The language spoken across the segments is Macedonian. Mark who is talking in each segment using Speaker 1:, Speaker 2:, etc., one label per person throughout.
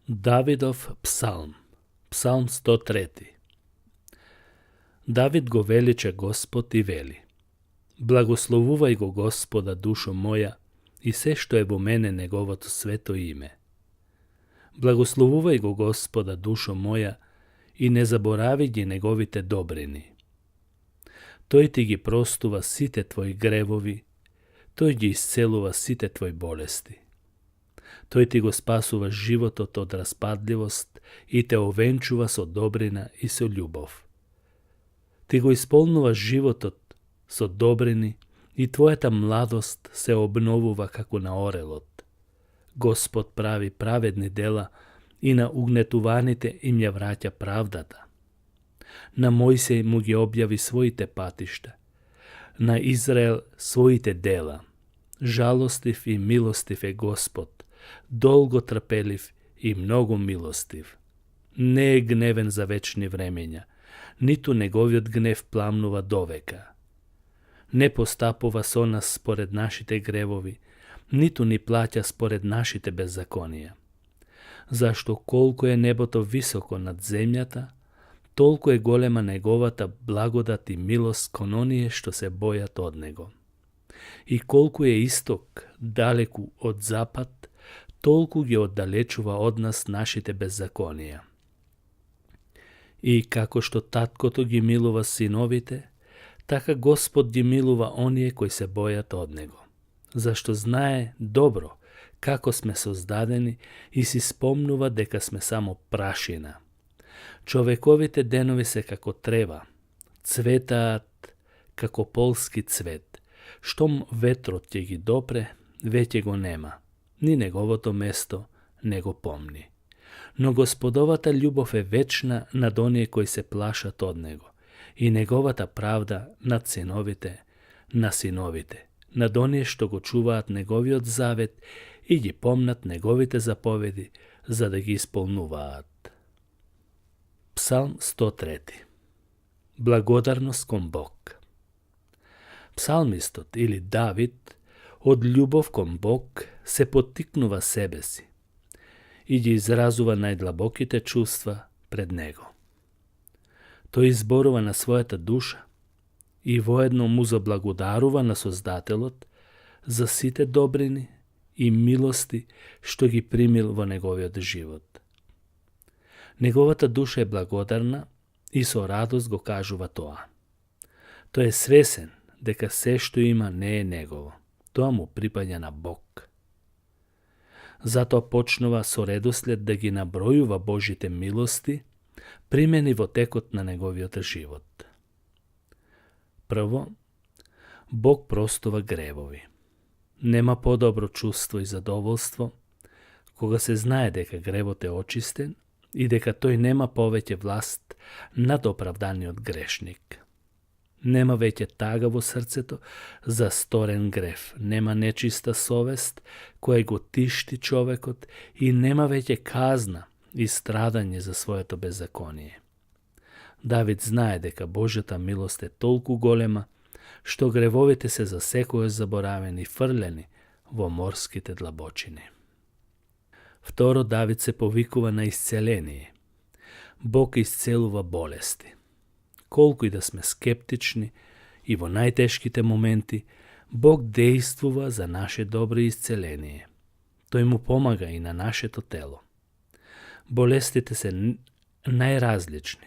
Speaker 1: Davidov psalm, psalm 103. David go veliče Gospod i veli: Blagoslovuvaj go Gospoda, dušo moja, i sve što je vo mene njegovo sveto ime. Blagoslovuvaj go Gospoda, dušo moja, i ne zaboravi gi njegovite dobrini. Toj ti gi prostuva site tvoji grevovi, toj gi isceluva site tvoj bolesti. Toj ti go spasuva život od raspadljivost i te ovenčuva so dobrina i so ljubov. Ti go ispolnuva život so dobrini i tvoja ta mladost se obnovuva kako na orelot. Gospod pravi pravedni dela i na ugnetovanite im je vraća pravdata. Na Mojsej mu gi objavi svojite patišta, na Izrael svojite dela. Žalostiv i milostiv je Gospod, dolgo trpeliv i mnogo milostiv. Ne je gneven za večni vremenja, nitu njegovjot gnev plamnuva doveka. Ne postapova so nas spored našite grevovi, nitu ni plaća spored našite bezzakonija. Zašto koliko je neboto visoko nad zemljata, toliko je golema njegovata blagodat i milost kon onije što se bojat od nego. I koliko je istok daleku od zapad, toliko je oddalečuva od nas našite bezzakonija. I kako što tatko to gi milova sinovite, taka Gospod gi milova onije koji se bojat od nego. Zašto znaje dobro kako sme sozdadeni i si spomnuva deka sme samo prašina. Čovekovite denovi se kako treba, cvetat kako polski cvet. Štom vetro tje gi dopre, veće go nema, ni njegovo to mesto, nego pomni. No gospodovata ljubov je večna nad onije koji se plašat od nego, i njegovata pravda nad sinovite, na sinovite, nad onije što go čuvat njegovi od zavet i gi pomnat njegovite zapovedi, za da gi ispolnuvat. Psalm 103. Blagodarnost kom Bog. Psalmistot ili David od ljubov kom Bog se potiknuva sebesi i gi izrazuva najdlabokite čustva pred nego. To izborova na svojata duša i vojedno mu zablagodaruva na sozdatelot za site dobrini i milosti što gi primil vo njegovjot život. Njegovata duša je blagodarna i so radost go kažuva toa. To je svesen deka sve što ima ne je njegovo, to mu pripada na Bog. Zato počnova so redosljed da gi nabrojuva Božite milosti, primeni vo tekot na njegovjot život. Prvo, Bog prostova grevovi. Nema podobro čustvo i zadovoljstvo, koga se znaje deka grevot je očisten i deka toj nema poveće vlast nad opravdani od grešnik. Nema veće tagavo srceto za storen grev, nema nečista sovest koja go tišti čovekot i nema veće kazna i stradanje za svoje to bezzakonije. David znaje deka Božja milost je toliko golema, što grevovite se za sekoje zaboraveni i frljeni vo morskite dlabočine. Vtoro, David se povikuva na iscelenije. Bog isceluva bolesti. Koliko i da sme skeptični i vo najteškite momenti, Bog dejstvuva za naše dobro iscelenije. To mu pomaga i na naše to telo. Bolestite se najrazlični.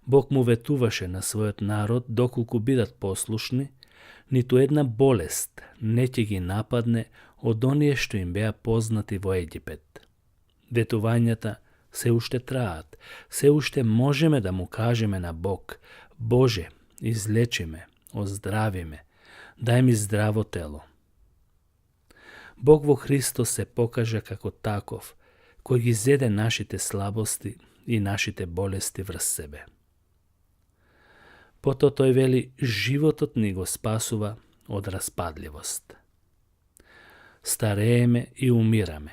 Speaker 1: Bog mu vetuvaše na svojot narod dokolku bidat poslušni, niti jedna bolest neće gi napadne od onije što im beja poznati vo Egipet. Vetovanjata se ušte traat, se ušte možeme da mu kažeme na Bog: Bože, izleči me, ozdravi me, daj mi zdravo telo. Bog vo Hristo se pokaže kako takov, koji izjede našite slabosti i našite bolesti vrz sebe. Poto toj veli živototni go spasuva od raspadljivost. Starejeme i umirame,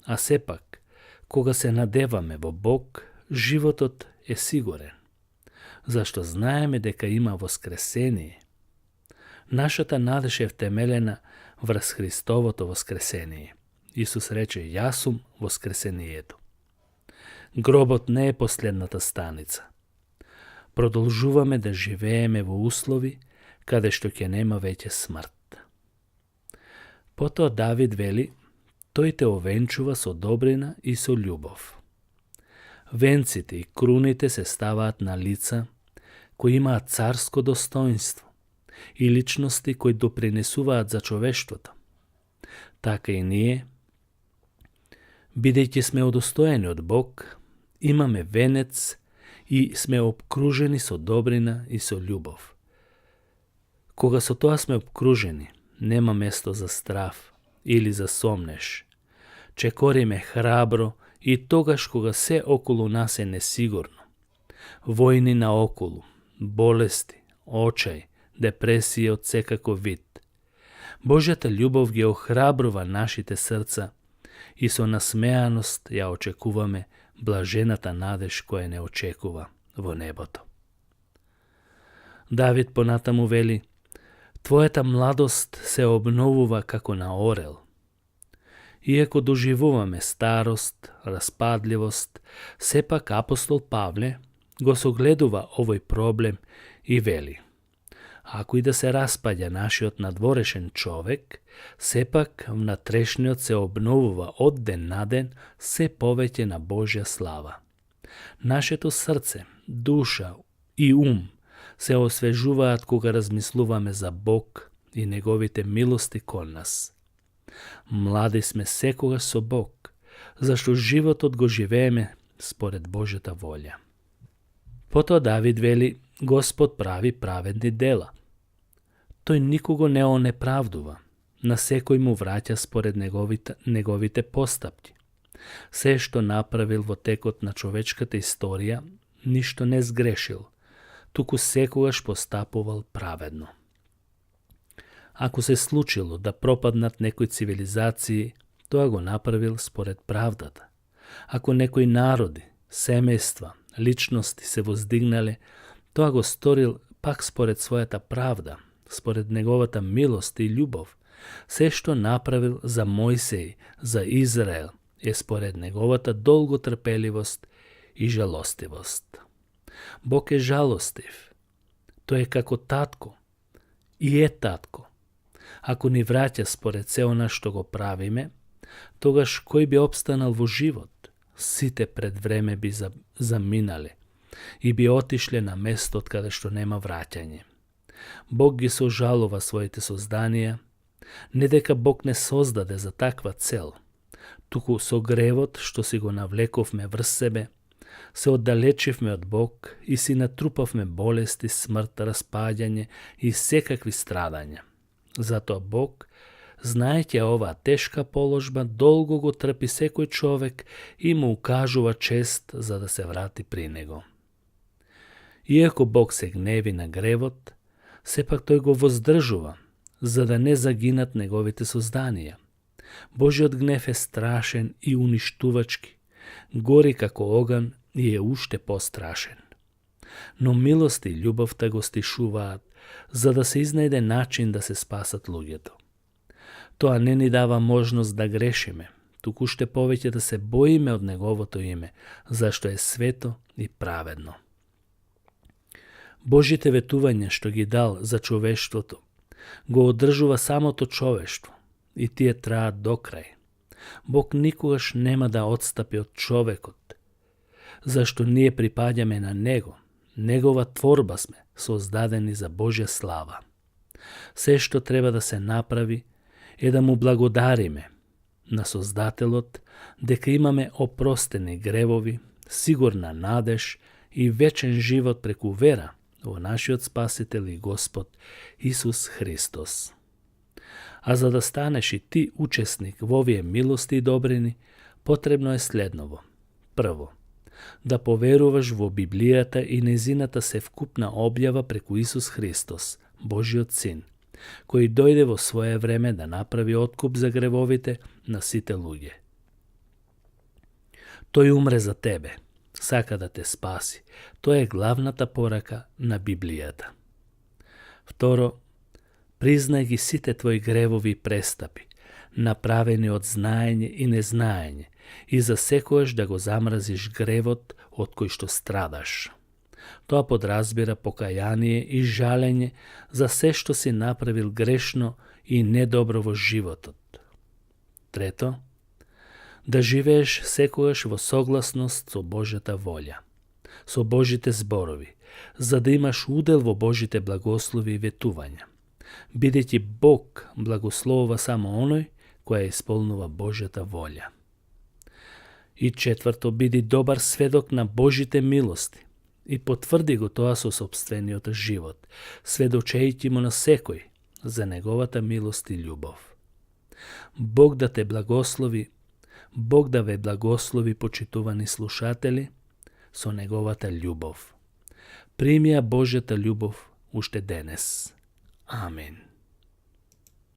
Speaker 1: a sepak, koga se nadevame vo Bog, životot je siguren. Zašto znajeme deka ima voskresenije? Naša ta nadeš je vtemeljena vrz Hristovo to voskresenije. Isus reče: Ja sum voskresenijetu. Гробот не е последната станица. Продолжуваме да живееме во услови каде што ќе нема веќе смрт. Потоа Давид вели, тој те овенчува со добрина и со љубов. Венците и круните се ставаат на лица кои имаат царско достоинство и личности кои допринесуваат за човештвото. Така и ние, бидејќи сме удостоени од Бог, имаме венец и сме обкружени со добрина и со љубов. Кога со тоа сме обкружени, нема место за страв или за сомнеш. Чекориме храбро и тогаш кога се околу нас е несигурно. Војни наоколу, болести, очај, депресија од секаков вид. Божјата љубов ги охрабрува нашите срца и со насмеаност ја очекуваме блажената надеж која не очекува во небото. Давид понатаму вели, твојата младост се обновува како на орел. Иако доживуваме старост, распадливост, сепак апостол Павле го согледува овој проблем и вели, ако и да се распаѓа нашиот надворешен човек, сепак внатрешниот се обновува од ден на ден се повеќе на Божја слава. Нашето срце, душа и ум се освежуваат кога размислуваме за Бог и неговите милости кон нас. Млади сме секогаш со Бог, зашто животот го живееме според Божјата волја. Потоа Давид вели, Господ прави праведни дела. Тој никого не онеправдува, на секој му враќа според неговите постапки. Се што направил во текот на човечката историја, ништо не сгрешил, туку секогаш постапувал праведно. Ако се случило да пропаднат некои цивилизации, тоа го направил според правдата. Ако некои народи, семејства, личности се воздигнале, тоа го сторил пак според својата правда, според неговата милост и љубов. Се што направил за Мојсеј, за Израел, е според неговата долготрпеливост и жалостивост. Бог е жалостив. Тој е како татко и е татко. Ако ни враќа според се она што го правиме, тогаш кој би обстанал во живот? Сите пред време би заминале и би отишле на местот каде што нема враќање. Бог ги сожалува своите созданија, не дека Бог не создаде за таква цел, туку со гревот што си го навлековме врз себе, се оддалечивме од Бог и си натрупавме болести, смрт, распаѓање и секакви страдања. Затоа Бог, знаејќи оваа тешка положба, долго го трпи секој човек и му укажува чест за да се врати при него. Иако Бог се гневи на гревот, сепак тој го воздржува, за да не загинат неговите созданија. Божиот гнев е страшен и уништувачки, гори како оган и е уште пострашен. Но милост и љубовта го стишуваат, за да се изнајде начин да се спасат луѓето. Тоа не ни дава можност да грешиме, туку уште повеќе да се боиме од неговото име, зашто е свето и праведно. Божите ветувања што ги дал за човештвото, го одржува самото човештво и тие траат до крај. Бог никогаш нема да отстапи од човекот, зашто ние припаѓаме на Него. Негова творба сме, создадени за Божја слава. Се што треба да се направи е да му благодариме на Создателот дека имаме опростени гревови, сигурна надеж и вечен живот преку вера во нашиот Спасител и Господ Исус Христос. А за да станеш и ти учесник во овие милости и добрини, потребно е следново. Прво, да поверуваш во Библијата и незината севкупна објава преку Исус Христос, Божиот Син, кој дојде во свое време да направи откуп за гревовите на сите луѓе. Тој умре за тебе, сака да те спаси. Тоа е главната порака на Библијата. Второ, признај ги сите твои гревови и престапи. направени од знаење и незнаење, и за секојаш да го замразиш гревот од кој што страдаш. Тоа подразбира покаяние и жалење за се што си направил грешно и недобро во животот. Трето, да живееш секојаш во согласност со Божјата волја, со Божите зборови, за да имаш удел во Божите благослови и ветувања, бидејќи Бог благословува само оној кој исполнува Божјата волја. И четврто, биди добар сведок на Божите милости и потврди го тоа со сопствениот живот, сведочејќи му на секој за неговата милост и љубов. Бог да те благослови, Бог да ве благослови, почитувани слушатели, со неговата љубов. Прими ја Божјата љубов уште денес. Амин.